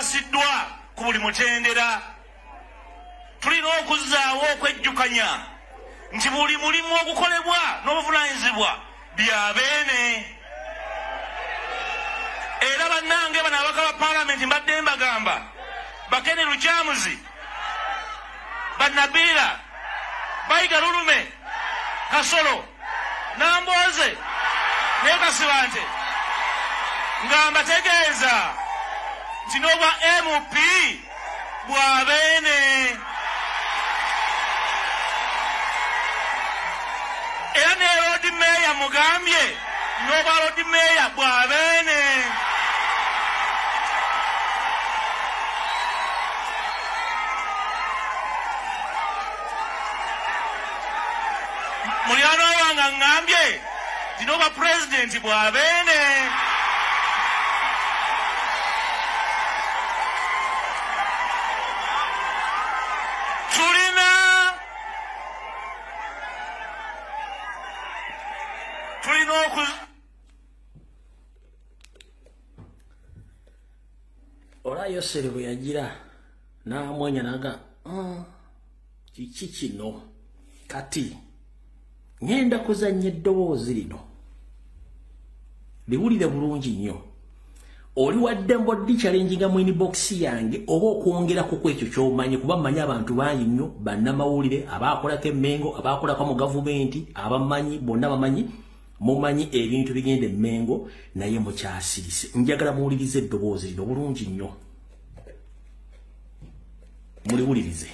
abakwasiddwa ku buli mutendera. Tulina okuzzaawo okwejjukanya nti buli mulimu ogukolebwa n'obuvunaanyizibwa bya Beene. Era bannange bano ababaka ba Paalamenti mbadde mbagamba, Bakene Lukyamuzi, Bannabiira, Bayiga Lulume, Kasolo, Nambooze ne Kasibante, nga mbategeeza nti n'obwa MP bwa Beene. Era ne Loodi Meeya mugambye n'obwa Loodi Meeya bwa Beene. Muliraanwa wange aŋŋambye nti n'obwa Pulezidenti bwa Beene. Tulina oku Ola Yoseri bwe yagira n'amwenya naga, kiki kino? Kati ŋŋenda kuzannya eddoboozi lino, liwulire bulungi nnyo. Oli waddembe oddi challenginga mu inbox yange oba okwongerako ku ekyo ky'omanyi, kuba mmanyi abantu bangi nnyo bannamawulire abaakolako emmengo, abaakolako mu gavumenti, abamanyi bonna bamanyi, mumanyi ebintu bigenda emmengo, naye mukyasirise. Njagala muwulirize eddoboozi lino bulungi nnyo, muliwulirize.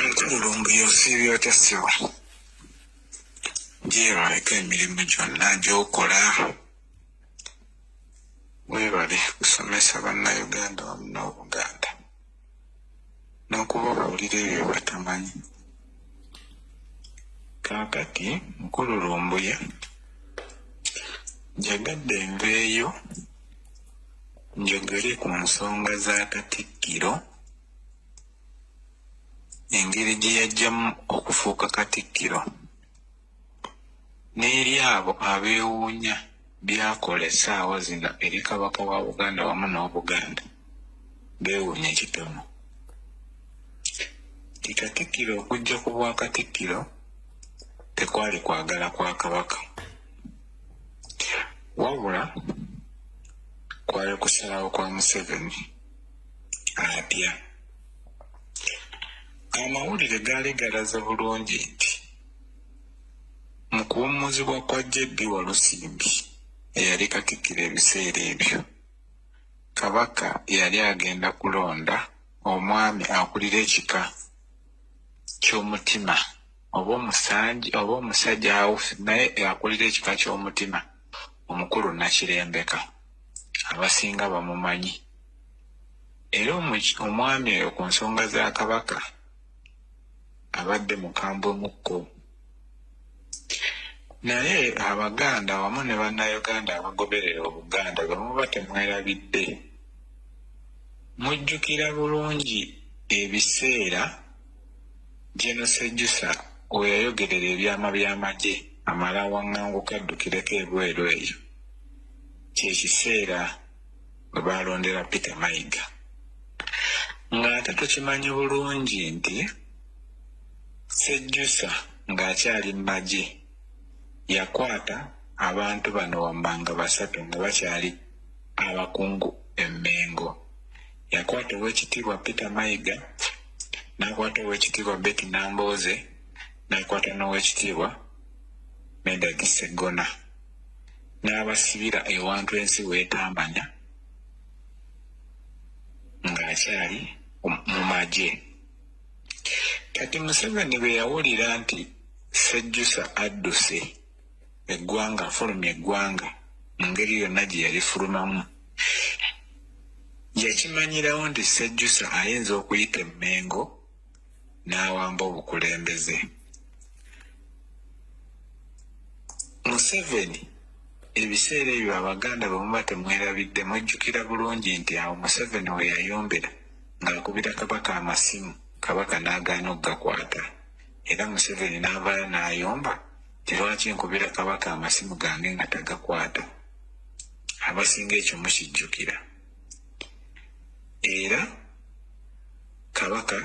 Nkululumbu yosiibye otya ssebo? Gyebaleko emirimu gyonna gy'okola. Weebale kusomesa Bannayuganda wamu n'Obuganda n'okubabuulira ebyo bye batamanyi. Kaakati Mukulu Lumbuye njagadde nveeyo njogere ku nsonga za Katikkiro, engeri gye yajjamu okufuuka Katikkiro n'eri abo abeewuunya by'akola essaawa zino eri Kabaka wa Buganda wamu n'Obuganda beewuunye kitono. Nti Katikkiro okujja ku Bwakatikkiro tekwali kwagala kwa Kabaka, wabula kwali kusalawo kwa Museveni atya. Amawulire gaali galaze bulungi nti mu kuwummuzibwa kwa JB Walusimbi eyali Katikkiro ebiseera ebyo, Kabaka yali agenda kulonda omwami akulira ekika ky'omutima oba omusanji oba omusajja awufu, naye akulira ekika ky'omutima omukulu Nakirembeka, abasinga bamumanyi. Era omwami oyo ku nsonga za Kabaka abadde mukambwe mukko. Naye Abaganda wamu ne Bannayuganda abagoberera Obuganda bwe muba temwerabidde, mujjukira bulungi ebiseera Gen. Sejusa we yayogerera ebyama by'amagye amale awaŋŋanguke addukireko ebweru eyo, kye kiseera we baalondera Peter Mayiga. Ng'ate tukimanyi bulungi nti Sejusa ng'akyali mu magye yakwata abantu bano wammanga basatu nga bakyali abakungu e Mmengo. Yakwata Oweekitiibwa Peter Mayiga, n'akwata Oweekitiibwa Betty Nambooze, n'akwata n'Oweekitiibwa Medard Sseggona, n'abasibira ewantu ensi w'etamanya ng'akyali mu magye. Kati Museveni bwe yawulira nti Sejusa adduse eggwanga, afulumye eggwanga mu ngeri yonna gye yalifulumamu, yakimanyirawo nti Sejusa ayinza okuyita e Mmengo n'awamba obukulembeze. Museveni ebiseera ebyo Abaganda bwe muba temwerabidde mujjukira bulungi nti awo Museveni we yayombera ng'akubira Kabaka amasimu, Kabaka n'agaana okugakwata era Museveni n'avaayo n'ayomba Nti lwaki nkubira Kabaka amasimu gange nga tagakwata? Abasinga ekyo mukijjukira. Era Kabaka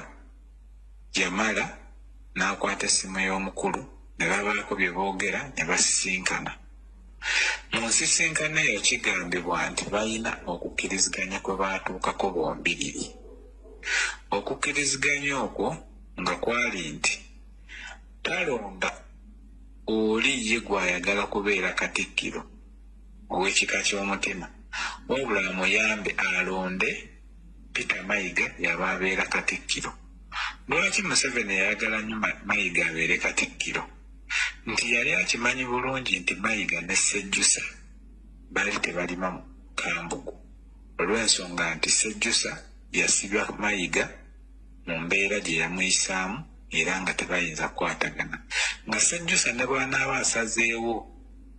yamala n'akwata essimu y'omukulu ne babaako bye boogera ne basisinkana. Mu nsisinkano eyo kigambibwa nti balina okukkiriziganya kwe baatuukako bombiriri. Okukkiriziganya okwo nga kwali nti talonda oli ye gw'ayagala kubeera Katikkiro ow'ekika ky'omutima, wabula amuyambe alonde Peter Mayiga y'aba abeera Katikkiro. Lwaki Museveni yayagala nnyo Mayiga abeere Katikkiro? Nti yali akimanyi bulungi nti Mayiga ne Ssejjusa baali tebalima mu kambugu, olw'ensonga nti Ssejjusa yasiba Mayiga mu mbeera gye yamuyisaamu era nga tebayinza kukwatagana. Nga Ssejjusa ne bw'anaaba asazeewo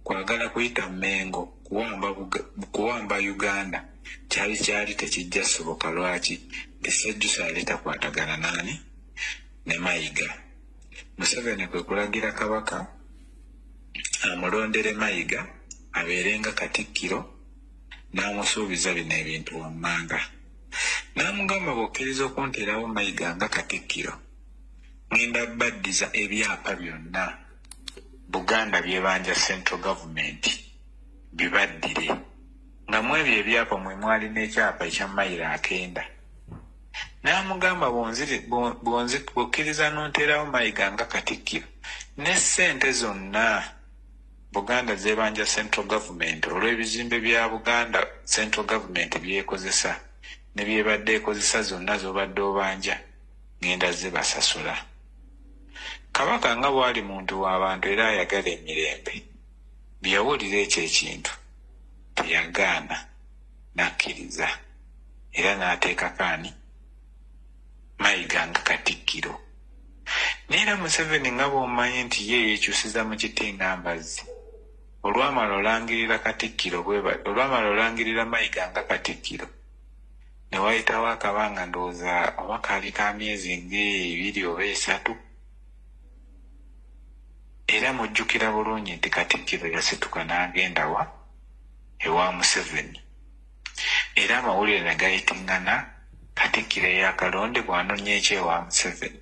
kwagala kuyita Mmengo kuwamba Uganda, kyali kyali tekijja soboka. Lwaki? Nti Ssejjusa yali takwatagana naani? Ne Mayiga. Museveni kwe kulagira Kabaka amulondere Mayiga abeerenga Katikkiro, n'amusuubiza bino ebintu wammanga. N'amugamba, bw'okkiriza okunteerawo Mayiga nga Katikkiro, ŋŋenda baddiza ebyapa byonna Buganda byebanja Central Government bibaddire. Nga mu ebyo ebyapa mwe mwali n'ekyapa ekya mayiro akenda. N'amugamba, bw'okkiriza n'onteerawo Mayiga nga Katikkiro, ne ssente zonna Buganda z'ebanja Central Government olw'ebizimbe bya Buganda Central Government by'ekozesa ne by'ebadde ekozesa zonna z'obadde obanja, ŋŋenda zibasasula. Kabaka nga bw'ali muntu w'abantu era ayagala emirembe, bwe yawulira ekyo ekintu teyagaana, n'akkiriza era n'ateekako ani? Mayiga nga Katikkiro. Naye era Museveni nga bw'omanyi nti ye yeekyusiza mu kiti nga mbazzi, olwamala olangirira Katikkiro olwamala olangirira Mayiga nga Katikkiro, ne wayitawo akabanga, ndowooza oba kaali ka myezi ng'ebiri oba esatu, era mujjukira bulungi nti Katikkiro yasituka n'agenda wa? Ewa Museveni. Era amawulire ne gayitiŋŋana, Katikkiro eyakalondebwa anonye ki ewa Museveni?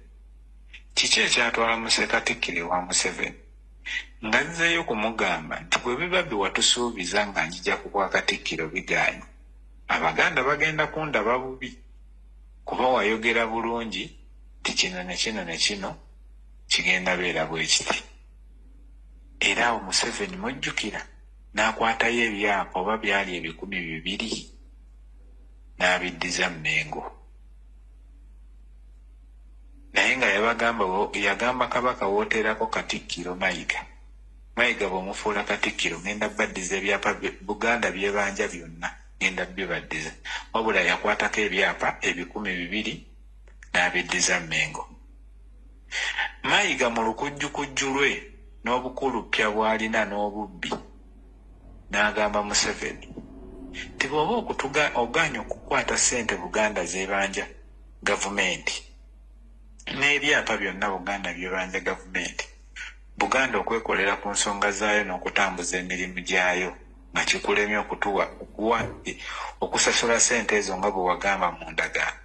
Kiki ekyatwala Katikkiro ewa Museveni? Ng'azzeeyo kumugamba nti bwe biba bye watusuubiza nga njija ku bwa Katikkiro bigaanye, Abaganda bagenda kundaba bubi, kuba wayogera bulungi nti kino ne kino ne kino kigenda beera bwe kiti. Era awo Museveni mujjukira n'akwatayo ebyapa oba byali 2000 n'abiddiza Mmengo. Naye nga yabagamba, yagamba Kabaka, wooteerako Katikkiro Mayiga, Mayiga bw'omufuula Katikkiro, ŋŋenda baddiza ebyapa Buganda byebanja byonna, ŋŋenda bibaddiza. Wabula yakwatako ebyapa 2000 n'abiddiza Mmengo. Mayiga mu lukujjukujju lwe n'obukuluppya bw'alina n'obubbi, n'agamba Museveni nti bw'oba ogaanye okukwata ssente Buganda z'ebanja gavumenti n'ebyapa byonna Buganda byebanja gavumenti, Buganda okwekolera ku nsonga zaayo n'okutambuza emirimu gyayo, nga kikulemye okutuwa okusasula ssente ezo nga bwe wagamba mu ndagaano,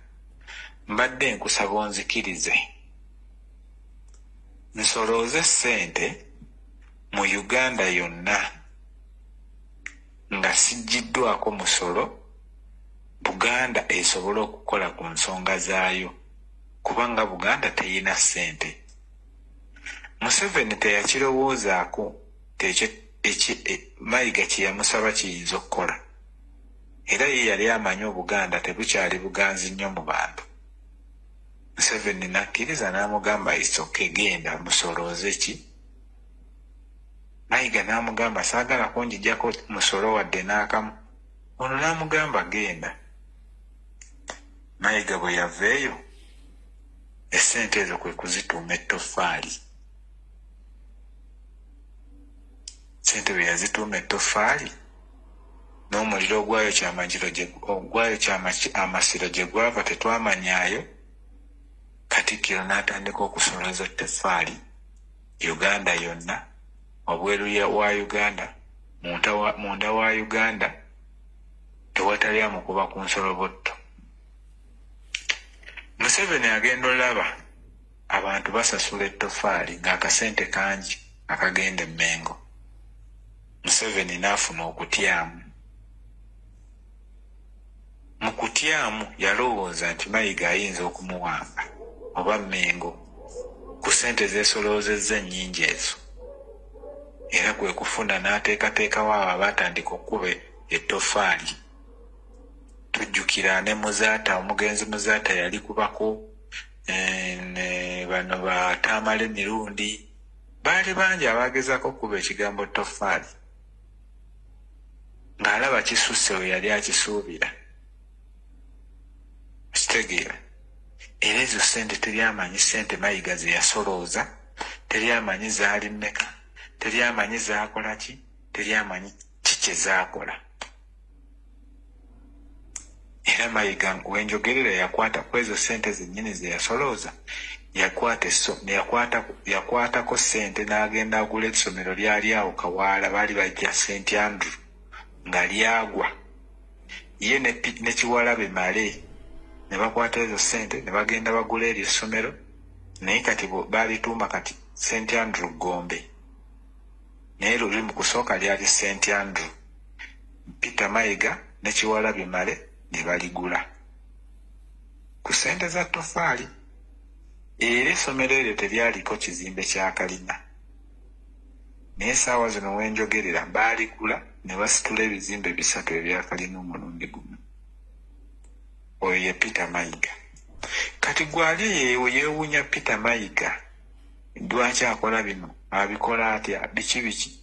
mbadde nkusaba onzikirize nsolooze ssente mu Uganda yonna nga siggyiddwako musolo, Buganda esobole okukola ku nsonga zaayo, kubanga Buganda teyina ssente. Museveni teyakirowoozaako nti ekyo Mayiga kye yamusaba kiyinza okukola. Era ye yali amanyi Obuganda tebukyali buganzi nnyo mu bantu. Museveni n'akkiriza n'amugamba, isoke genda musolooze ki. Mayiga n'amugamba, saagala kunjijjako musolo wadde n'akamu. Ono n'amugamba, genda. Mayiga bwe yaveeyo, essente ezo kwe kuzituuma ettoffaali. Ssente bwe yazituuma ettoffaali n'omuliro ogwayo amasiro gye gwava tetwamanyaayo. Katikkiro n'atandika okusolooza ettoffaali Uganda yonna. Wabweru wa Uganda, munda wa Uganda, tewatali amukuba ku nsolobotto. Museveni agenda olaba abantu basasula ettofaali ng'akasente kangi akagenda e Mmengo. Museveni n'afuna okutyamu. Mu kutyamu yalowooza nti Mayiga ayinza okumuwamba oba Mmengo ku ssente zeesoloozezza ennyingi ezo. Era kwe kufuna n'ateekateekawo abo abaatandika okkuba ettofaali. Tujjukira ne Muzaata, omugenzi Muzaata yali kubako, bano ba Tamale Mirundi, baali bangi abaagezaako okkuba ekigambo ttofaali. Ng'alaba kisusse we yali akisuubira. Kitegeera. Era ezo ssente teri amanyi ssente Mayiga ze yasolooza, teri amanyi zaali mmeka, teri amanyi zaakola ki, teri amanyi ki kye zaakola. Era Mayiga wenjogerera yakwata ku ezo ssente zennyini ze yasolooza, yakwatako ssente n'agenda agula essomero lyali awo Kawaala, baali bajja St Andrew nga lyagwa. Ye ne Kiwalabe Male ne bakwata ezo ssente ne bagenda bagula eryo essomero, naye kati baalituuma kati St Andrew Gombe, naye luli mu kusooka lyali St Andrew. Peter Mayiga ne Kiwalabe Male ne baligula ku ssente za ttofaali. Era essomero eryo teryaliko kizimbe kya kalina, naye essaawa zino wenjogerera baaligula ne basitula ebizimbe 3 ebya kalina omulundi gumu. Oyo ye Peter Mayiga. Kati gwali yeewuunya Peter Mayiga lwaki akola bino, abikola atya, biki biki.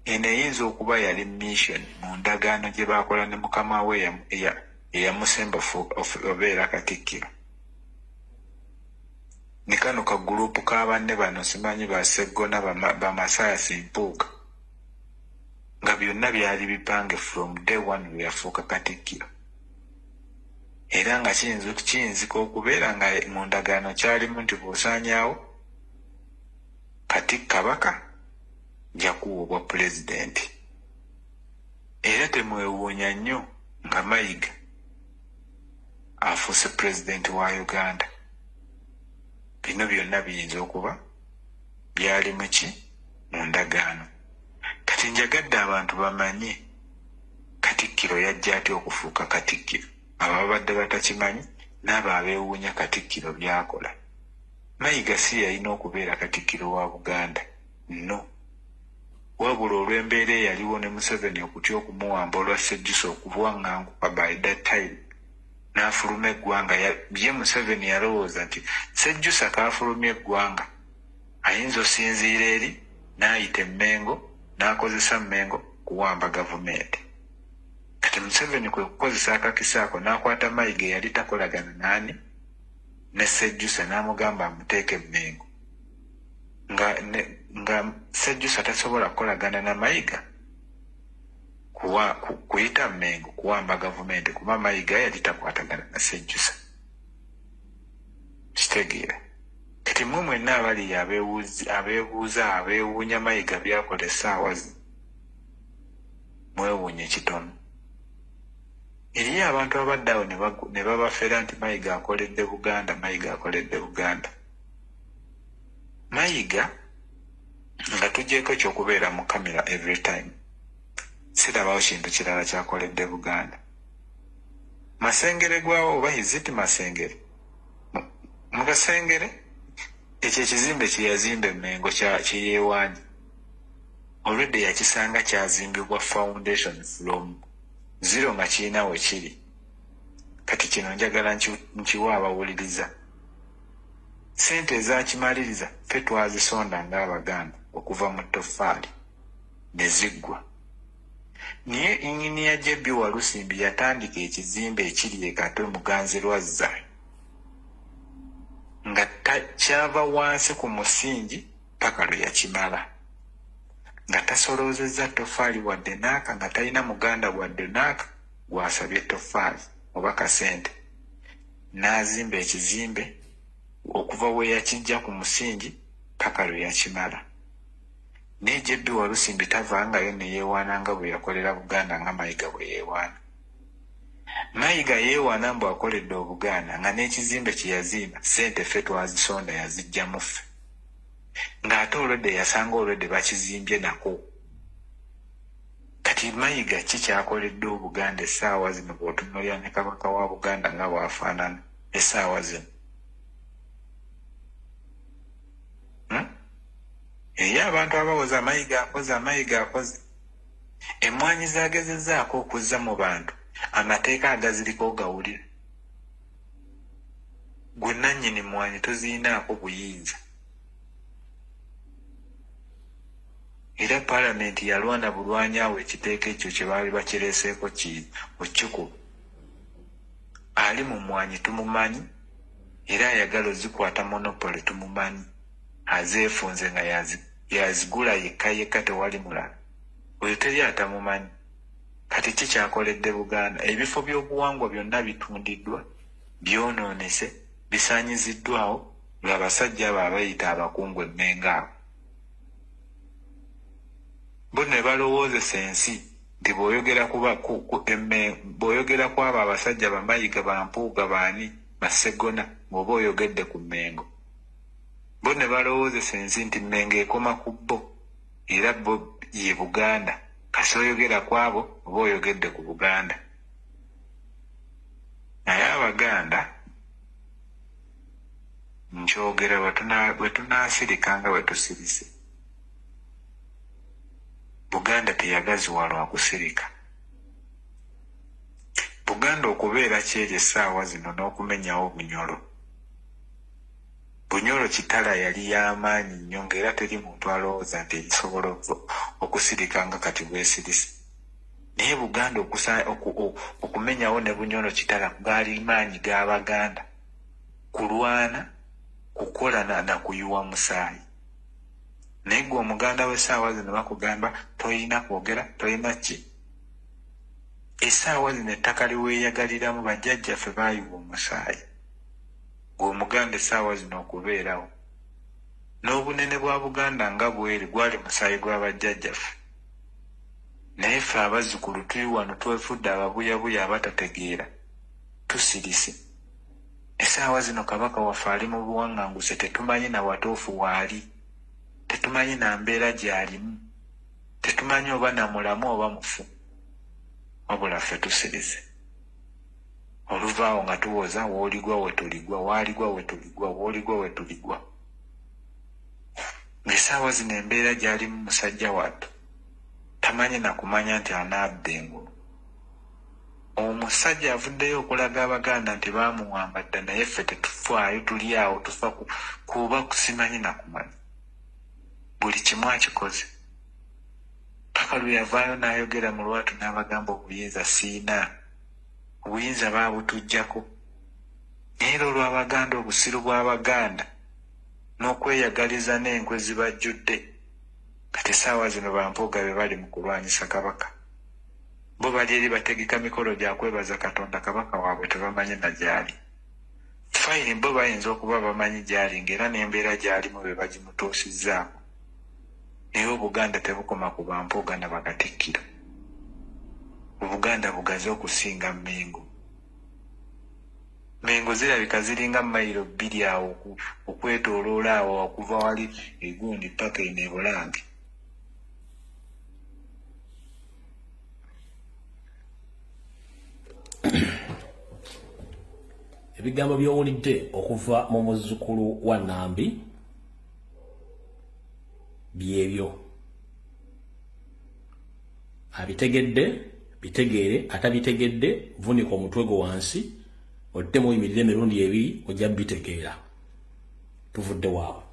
Eno eyinza okuba yali mission mu ndagaano gye baakola ne mukama we eyamusemba obeera Katikkiro. Ne kano ka gurupu ka banne bano simanyi ba Sseggona, ba Mathias Mpuuga, nga byonna byali bipange from day one lwe yafuuka Katikkiro. Era nga kiyinzika okubeera nga mu ndagaano kyalimu nti bw'osaanyaawo kati Kabaka nja kuwa obwa pulezidenti. Era temwewuunya nnyo nga Mayiga afuuse pulezidenti wa Uganda. Bino byonna biyinza okuba byali mu ki? Mu ndagaano. Kati njagadde abantu bamanye Katikkiro yajja atya okufuuka Katikkiro. Abo ababadde batakimanyi n'abo abeewuunya Katikkiro by'akola. Mayiga si yalina okubeera Katikkiro wa Buganda, no. Wabula olw'embeera eyaliwo ne Museveni okutya okumuwamba olwa Ssejjusa okuwaŋŋanguka by that time, n'afuluma eggwanga. Ye Museveni yalowooza nti Ssejjusa k'afulumya eggwanga ayinza osinziira eri n'ayita e Mmengo n'akozesa Mmengo kuwamba gavumenti. Kati Museveni kwe kukozesa akakisa ako n'akwata Mayiga eyali takolagana n'ani ne Ssejjusa n'amugamba amuteeke Mmengo. Nga Ssejjusa tasobola kukolagana na Mayiga kuyita Mmengo kuwamba gavumenti, kuba Mayiga yali takwatagana na Ssejjusa. Kitegeera. Kati mmwe mwenna abali abeebuuza abeewuunya Mayiga by'akola essaawa zino, mwewuunye kitono. Eriyo abantu abadde awo ne babafera nti Mayiga akoledde Buganda, Mayiga akoledde Buganda. Mayiga nga tugyeko ekyokubeera mu kamera every time, sirabawo kintu kirala kyakoledde Buganda. Masengere gwawo oba hiziti Masengere? Mu Kasengere ekyo ekizimbe kye yazimba e Mmengo kye yeewaanye, olwedde yakisanga kyazimbibwa foundation from zero nga kirina we kiri. Kati kino njagala nkiwa abawuliriza. Ssente ezakimaliriza ffe twazisonda ng'Abaganda okuva mu ttofaali ne ziggwa. Naye Inginiya JB Walusimbi yatandika ekizimbe ekiri e Katwe Muganzirwazza nga kyava wansi ku musingi paka lwe yakimala, nga tasoloozezza ttofaali wadde n'aka, nga talina Muganda wadde n'aka gw'asabye ttofaali oba kasente. N'azimba ekizimbe okuva we yakijja ku musingi paka lwe yakimala. Naye JB Walusimbi tavangayo ne yeewaana nga bwe yakolera Buganda nga Mayiga bwe yeewaana. Mayiga yeewaana mbu akoledde Obuganda nga n'ekizimbe kye yazimba ssente ffe twazisonda yaziggyamu ffe. Ng'ate olwedde yasanga olwedde bakizimbye nako. Kati Mayiga ki ky'akoledde Obuganda essaawa zino bw'otunuulira ne Kabaka wa Buganda nga bw'afaanana essaawa zino? Eriyo abantu abawoza Mayiga akoze, Mayiga akoze. Emmwanyi z'agezezzaako okuzza mu bantu amateeka agaziriko ogawulira. Ggwe nnannyini mmwanyi tozirinaako buyinza. Era Palamenti yalwana bulwanyi awo ekiteeka ekyo kye baali bakireeseeko okukikuba. Ali mu mmwanyi tumumanyi era ayagala ozikwata monopoly tumumanyi. Azeefunze nga y'azigula yekka yekka tewali mulala. Oyo teri atamumanyi. Kati ki ky'akoledde Buganda? Ebifo by'obuwangwa byonna bitundiddwa, byonoonese, bisaanyiziddwawo lwa basajja abo abeeyita abakungu e Mmengo abo. Bo ne balowoozesa ensi nti bw'oyogera ku bw'oyogera ku abo abasajja ba Mayiga, ba Mpuuga, baani, ba Sseggona ng'oba oyogedde ku Mmengo. Bo ne balowoozesa ensi nti Mmengo ekoma ku bo era bo ye Buganda kasita oyogera ku abo oba oyogedde ku Buganda. Naye Abaganda nkyogera bwe tunaasirika nga bwe tusirise. Buganda teyagaziwa lwa kusirika. Buganda okubeera ky'eri essaawa zino n'okumenyawo Bunyoro. Bunyoro Kitara yali ya maanyi nnyo ng'era teri muntu alowooza nti erisobola okusirika nga kati bw'esirise. Naye Buganda okumenyawo ne Bunyoro Kitara gaali maanyi ga Baganda kulwana, kukola na kuyiwa musaayi. Naye ggwe Omuganda w'essaawa zino bakugamba tolina kwogera, tolina ki. Essaawa zino ettaka lye weeyagaliramu bajjajjaffe baayiwa omusaayi. Ggwe Omuganda essaawa zino okubeerawo. N'obunene bwa Buganda nga bw'eri gwali musaayi gwa bajjajjaffe. Naye ffe abazzukulu tuli wano twefudde ababuyabuya abatategeera. Tusirise. Essaawa zino Kabaka waffe ali mu buwanganguse tetumanyi na watuufu waali. Tetumanyi na mbeera gy'alimu. Tetumanyi oba na mulamu oba mufu. Wabula ffe tusirise. Oluva awo nga tuwoza w'oligwa we tuligwa, w'aligwa we tuligwa, w'oligwa we tuligwa. Ng'essaawa zino embeera gy'alimu musajja wattu tamanyi na kumanya nti anaadda engulu. Omusajja avuddeyo okulaga Abaganda nti baamuwamba dda naye ffe tetufaayo tuli awo tufa kuba simanyi na kumanya. Buli kimu akikoze. Paka lwe yavaayo n'ayogera mu lwatu n'abagamba obuyinza siyina. Obuyinza baabutuggyako. Naye era olw'Abaganda obusiru bw'Abaganda n'okweyagaliza n'enkwe zibajjudde kati essaawa zino ba Mpuuga be bali mu kulwanyisa Kabaka. Bo bali eri bategeka mikolo gya kwebaza Katonda Kabaka waabwe tebamanyi na gy'ali. Fine bo bayinza okuba bamanyi gy'ali ng'era n'embeera gy'alimu be bagimutuusizzaako. Naye Obuganda tebukoma ku ba Mpuuga na Bakatikkiro. Obuganda bugazi okusinga Mmengo. Mmengo zirabika ziringa mayiro bbiri awo okwetooloola awo okuva wali egundi ppaka eno e Bulange. Ebigambo by'owulidde okuva mu muzzukulu wa Nambi byebyo. Abitegedde bitegeere, atabitegedde vunika omutwe gwo wansi oddemu oyimirire emirundi ebiri ojja bitegeera. Tuvudde waawo.